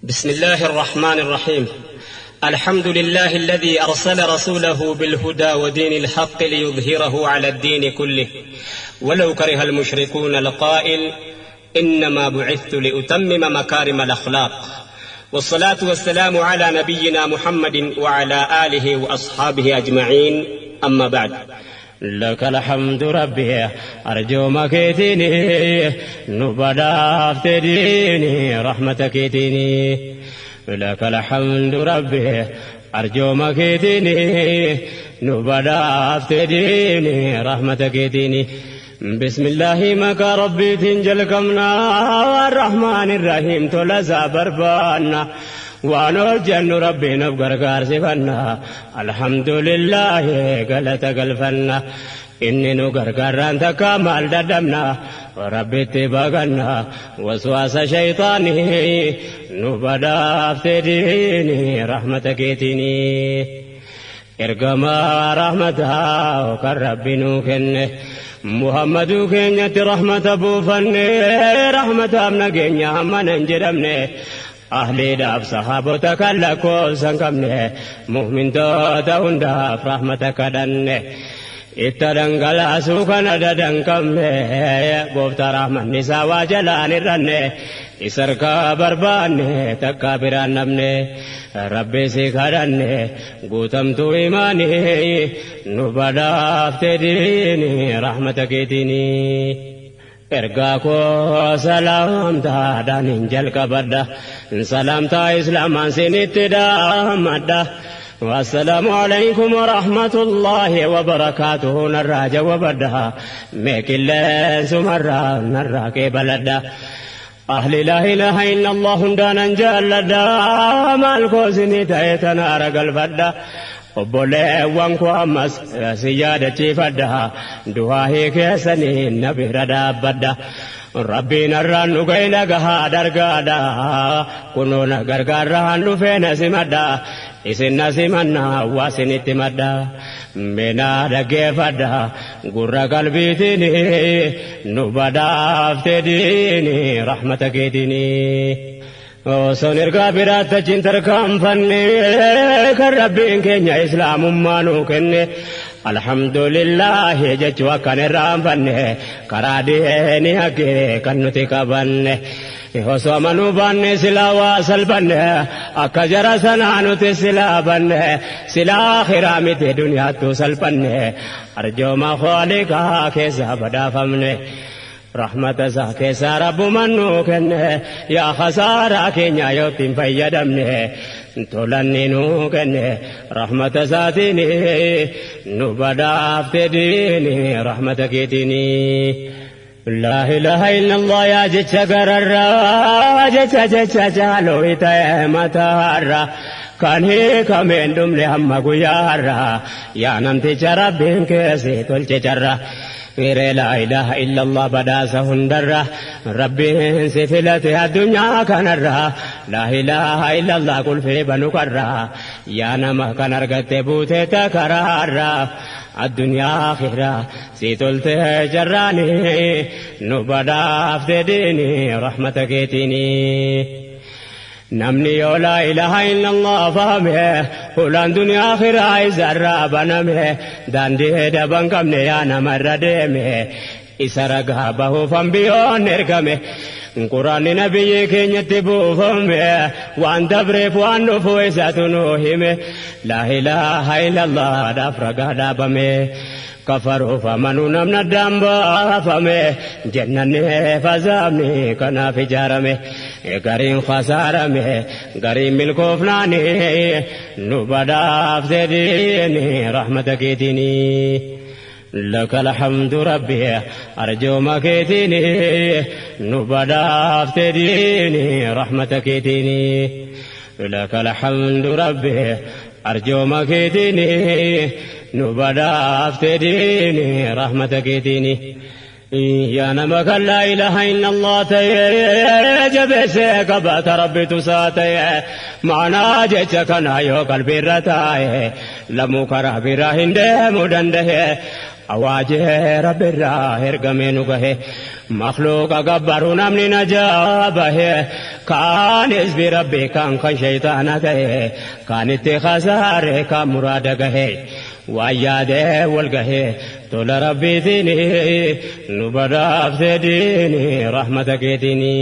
بسم الله الرحمن الرحيم. الحمد لله الذي أرسل رسوله بالهدى ودين الحق ليظهره على الدين كله ولو كره المشركون، القائل: إنما بعثت لأتمم مكارم الأخلاق. والصلاة والسلام على نبينا محمد وعلى آله وأصحابه أجمعين، أما بعد. لك الحمد ربي أرجو مكيتني نبدا ديني رحمتك ديني. لك الحمد ربي أرجو مكيتني نبدا ديني رحمتك ديني. بسم الله مكا ربي تنجل كمنا الرحمن الرحيم تلزا بربانا ونرجن ربي نبقر قارسفنا الحمد لله قلت قلفنا إني نقرقر أنت كمال ددمنا وربي اتبقنا وسواس شيطاني نبدا افتديني رحمتك اتني ارقما رحمتها وكربي نوكنه محمد كينيت رحمة بوفني رحمة أمنا كينيا من انجرمني أهلي داب صحابتك لكو سنكمني مؤمن توتا هنداف رحمتك دني اتدنقل سوكنا ددنكمني قفت رحمة نسا وجلان الرني إسركا برباني تكابران نمني ربي سيكرني قوتمت إيماني نبدا افتديني رحمتك ديني. إرقاكو سلامتا دانين جلك بدا سلامتا إسلاما سنت دامدا. والسلام عليكم ورحمة الله وبركاته نراج وبدا ميك الله سمرا نراك بلدا. أهل لا إله إلا الله دانا جلدا مالكو سنتايتنا رقل فدا obboleewwan koo ammas si yaadachiifadha du'aa keessanii na bira dhaabbadha. Rabbiin har'aan nu ga'e nagahaa dargaadha kunoo na gargaarraan dhufee na simadha isin na simanna waa isinitti madda minaa dhaggeeffadha gurra qalbiitiin nu badhaafte diini rahmata keetiin. Osoon ergaa biraatti achiin tarkaanfanne kan rabbiin keenya islaamummaa nuu kenne alhamdulillahi jechuu akkan irraanfanne karaa diinii haggee kan nuti qabanne osoo amanuu baanne silaa waa salphanne akka jara sanaa nuti silaa banne silaa akhiraa miti duniyaattuu salphanne arjooma khooliqaa keessaa badhaafamne. رحمة ساكسا رب منو كنه يا خسارة كنيا يوتين فيدمنه تولني نو كنه رحمة ساتيني نبدا افتديني رحمتك ديني. لا إله إلا الله يا جتش قرر جتش جتش جالو إتايمتار كان هيك من دم لهم قيارا يا نمتي ربين كيسي تلتجرا غير لا إله إلا الله بدا سهندرة ربي سفلتها الدنيا كنرة لا إله إلا الله قل في بنكرة يا نما كنرقت بوتي تكرارة الدنيا آخرة سيتلت جراني نبدا افتديني رحمتك تيني. نمني لا إله إلا الله فهمه فلان دنيا آخرة إزرى بنمه داندي دبن كمني يا نمر ديمه إسرقها به فنبيون نرقمه قرآن نبي كين يتبوفمه وان دبرف وان نفوسة نوهمه لا إله إلا الله دفرقها دابمه كفروا فمنوا نمنا الدنبا فمه جنن فزامني كنا في جارمه غريم خسارمه غريم ملكوفناني نبدا افتديني رحمتك ديني. لك الحمد ربي أرجو مكيتني نبدا افتديني رحمتك ديني. لك الحمد ربي أرجو مكيتني نبدا افتديني رحمتك ديني. يا نمك لا إله إلا الله تي جبسك بات ربي تساتي معنا جتك نايو قلبي رتاي لمو كره براهن دمو دنده أواجه ربي الراهر قمينو قهي مخلوق قبرو نمني نجابه Kaan isbi rabbi kaan kan shayxaana ta'e kaan itti khasaare kaan muraada gahe waan yaadee wal gahe tola rabbiitiin nu badhaafte diini rahmata keetiini.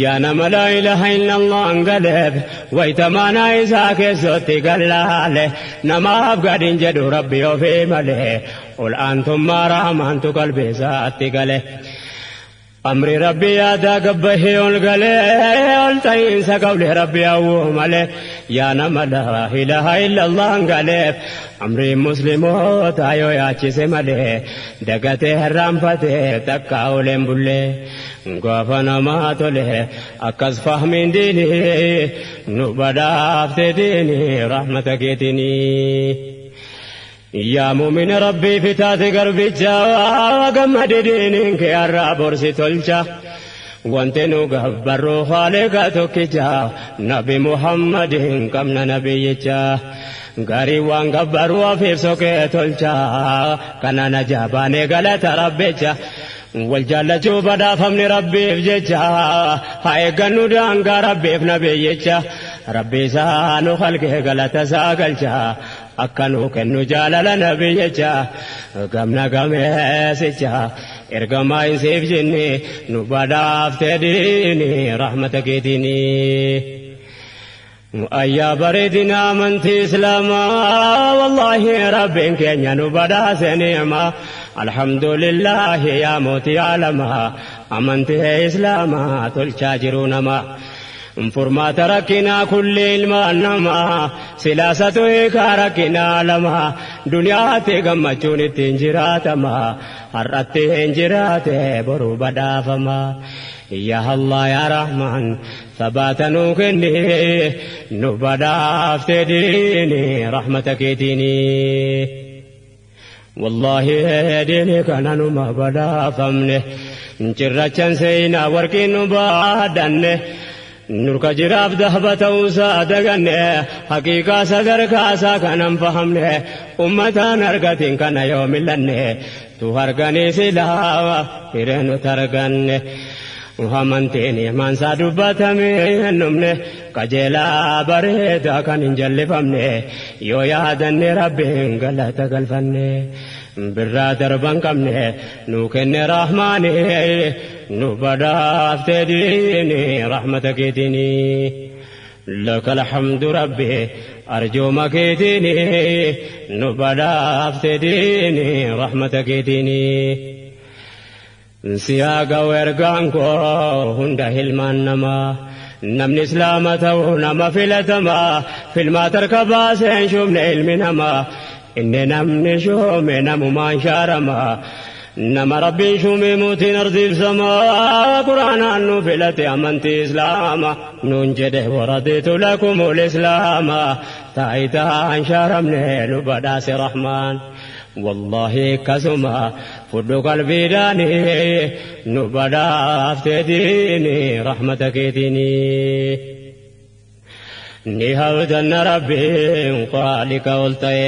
Yaa nama laa ilaaha illallah angaleef wayitamaanaa isaa keessatti gallaale namaaf gadin jedhu rabbi ofii malee ol aantummaa rahmaantu qalbii isaatti gale. Amri rabbi yaadaa gabbahee ol galee ol ta'iinsa qawli rabbi hawwuu malee yaa nama laa ilaaha illallah angaleef amri musliimoota yoo yaachise malee dagatee harraanfatee takka oleen bullee gaafa namaa tole akkas fahmiin diinii nu badhaafte diinii rahmata keetinii. Yaa muumina rabbii fitaate garbicha gammade diiniin kee har'aa borsi tolcha. Wanti nu gabbarru haaliqa tokkicha nabi Muhammadin qabna nabiyyicha. Gaarii waan gabbarru ofiif soqee tolcha kana na jabaanee galata rabbicha. Wal jaallachuu badhaafamni rabbiif jecha haa eeggannu daangaa rabbiif nabiyyicha. Rabbi isaa nu halqee galata isaa galcha. Akka nu kennu jaalala nabiyyicha gamna gameessicha ergamaa isiif jinni nu badhaafte diini rahmata keetiini. Ayyaa bareedina amantii islaamaa wallaahi rabbiin keenya nu badhaase ni'ma alhamdulillaahi yaa mootii aalamaa amantii islaamaa tolchaa jiru namaa. Furmaata rakkinaa kulli ilmaan namaa silaasatu hiikaa rakkinaa lama duniyaatti gammachuun ittiin jiraatama har'atti hin jiraate boruu badhaafama. Yaa Allah yaa Rahmaan sabaata nuu kenni nu badhaafte diini rahmata keetiini. Wallaahi diini kana numa badhaafamne cirrachan seenaa warqiin nu baadhanne. Nurka jiraaf dahba ta'uusaa daganne haqiiqaa sadarkaasaa kanan fahamne ummataan argatiin kana yoo millanne tu harganii silaa hiree nu targanne. Amantiin imaansaa dubbatamee hin dhumne qajeelaa bareedaa kan hin jallifamne yoo yaadanne rabbiin galata galfanne. Birraa darban qabne nu kenne rahmaani nu badhaafte diini rahmata keetiini. Laka alhamdu rabbi arjooma keetiini nu badhaafte diini rahmata keetiini. Siyaa ga'u ergaan koo hunda hilmaan namaa namni islaama ta'u nama filatamaa filmaa tarka baaseen shuumne ilmi namaa. Inni namni shuume namumaan shaarama nama rabbiin shuume mootiin ardiif samaa quraanaan nu filate amantii islaama nuun jedhe waradiitu lakumul islaama taayitaan shaaramne nu badhaase rahmaan. Wallaahi akkasuma fudhu qalbiidhaani nu badhaafte diini rahmata keetiini. Ni hawdanna rabbiin qaaliqa ol ta'e.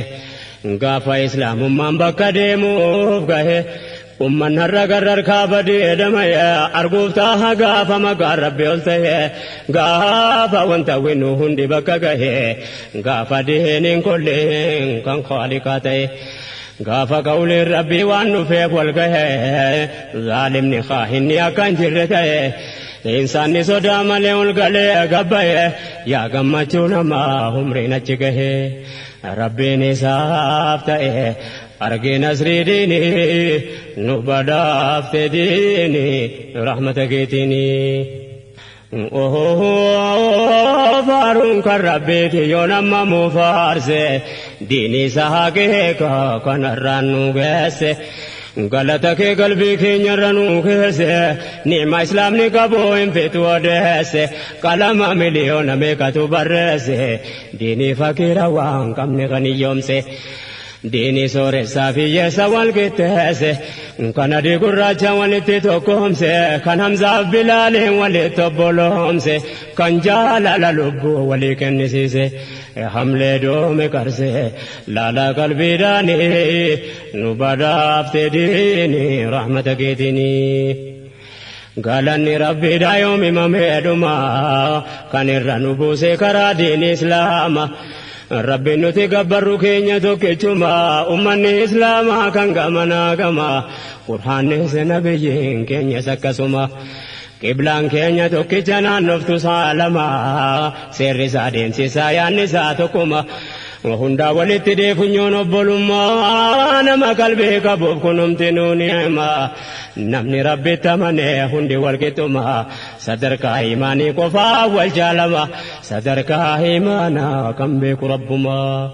Gaafa islaamummaan bakka deemuuf gahe umman har'a garrar kaabadee dhama'e arguuf taaha gaafa maqaan rabbi ol ta'e gaafa wanta winnu hundi bakka gahe gaafa diiniin kulliin kan khaaliqaa ta'e gaafa qawliin rabbii waan dhufeef wal gahe zaalimni kaahinni akka hin jirre ta'e insaanni sodaa malee ol galee gabbaye yaa gammachuu namaa umriin achi gahe. Rabbiin isaaf ta'e argee nasrii diini nu badhaafte diini rahmata keetiini. Faaruun kan rabbiiti yoo nama mufaarse diini isaa hakeeka kanarraan nu geesse. Galata kee qalbii keenyarra nu keesse ni'ma islaamni qabu hin feetu odeesse qalama miliyoona meeqatu barreesse diinii fakiira waan qabne kan hiyyoomse. Diinii sooressaa fi hiyyeessa wal qixxeesse kan adii gurraacha walitti tokkoomse kan Hamzaaf Bilaaliin walitti obboloomse kan jaalala lubbuu walii kennisiise. Hamlee doome qarse laala qalbiidhaani nu badhaafte diini rahmata keetiini. Galanni rabbiidha yoom himamee dhuma kan irra nu buuse karaa diin islaama. Rabbiin nuti gabbarru keenya tokkichuma ummanni islaamaa kan gamanaa gama qur'aannis nabiyyiin keenyas akkasuma. Qiblaan keenya tokkicha naannoftu saalama seerri isaa deemsisaa yaadni isaa tokkuma. Hundaa walitti deefunyoon obbolummaa nama qalbii qabuuf kunumti nuuni hima. Namni rabbitti amanee hundi walqixxuma sadarkaa imaanii qofaa wal jaalama sadarkaa imaanaa kan beeku rabbumaa.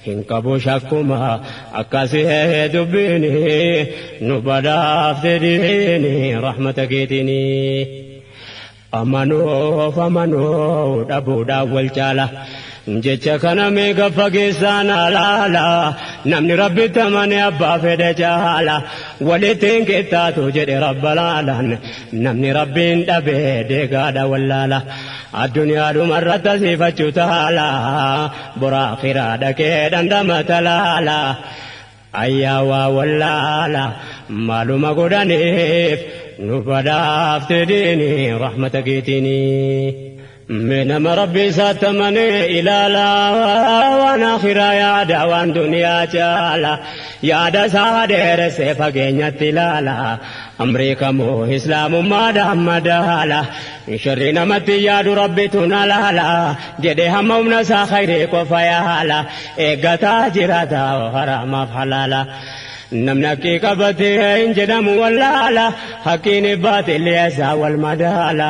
Hin qabu shakkuma akkasii dubbiini nu badhaafte diini rahmata keetiini. Amanuuf amanuu dhabuudhaan wal caala. Jecha kana meeqa fageessaan alaala namni rabbitti amane abbaa fedhe caala walitti hin qixxaatu jedhe rabba laalaan namni rabbiin dhabe deegaadha wallaala addunyaadhuma irratti asiifachuu taala bora akhiraa dhaqee dhandhama talaala ayyaawaa wallaala maaluma godhaniif nu badhaafte diini rahmata keetiini. Nama rabbi isaatti amanee ilaala waan akhiraa yaada waan duniyaa caala yaada isaa dheeressee fageenyatti ilaala amrii kamuu islaamummaadhaan madaala sharri namatti yaadu rabbitu na laala jedhee hamma humna isaa khayrii qofa yaala eeggataa jiraata haraamaaf halaala. Namni haqqii qabatee hin jedhamu wallaala haqqiin baatillee isaa wal madaala.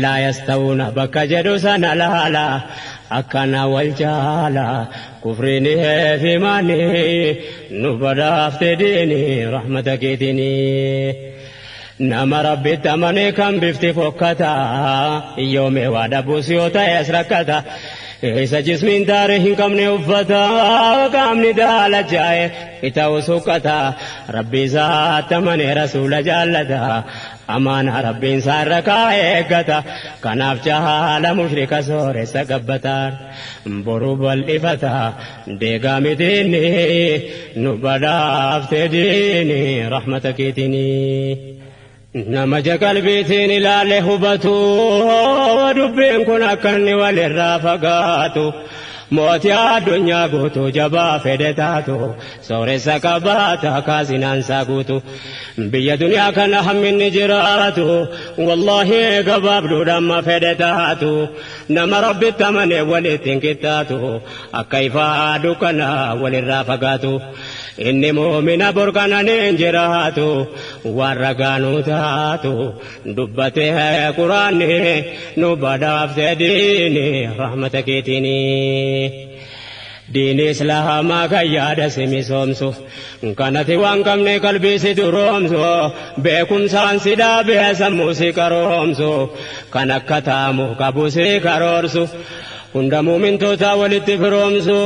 Laa yastawuuna bakka jedhu sana laala akkana wal jaala kufriin fi maani nu badhaafte diini rahmata keetiini. Nama rabbitti amane kan bifti fokkata yoomee waa dhabuus yoo ta'es rakkata. Isa jismiin taaree hin qabne uffata qaamni daalachaa'e ita'u suqqata rabbi isaatti amane rasuula jaallata amaana rabbiin isaarra kaa'e eeggata kanaaf jaala mushrika sooressa gabbataan boru bal'ifata deegaa mitiinni nu badhaafte diini rahmata keetiini. Nama qalbiitiin ilaale hubatu dubbiin kun akka inni walirraa fagaatu mootii addunyaa guutuu jabaa fedhe taatu sooressa qabaata kaasinaansaa guutu biyya duniyaa kana hamminni jiraatu wallaahi gabaabduudhaan ma fedhe taatu nama rabbitti amane walitti hin qixxaatu akka ifaa dukkana walirraa fagaatu. Inni muumina borkananiin jiraatu warra gaanuu taatu dubbatee quraanni nu badhaafte diini rahmata keetiini. Diini islaamaa kan yaada si misoomsu kanati waan qabne qalbii si duroomsu beekumsaan si dhaabee sammuu si qaroomsu kan akka taamu qabu si karoorsu hunda muumintoota walitti firoomsu.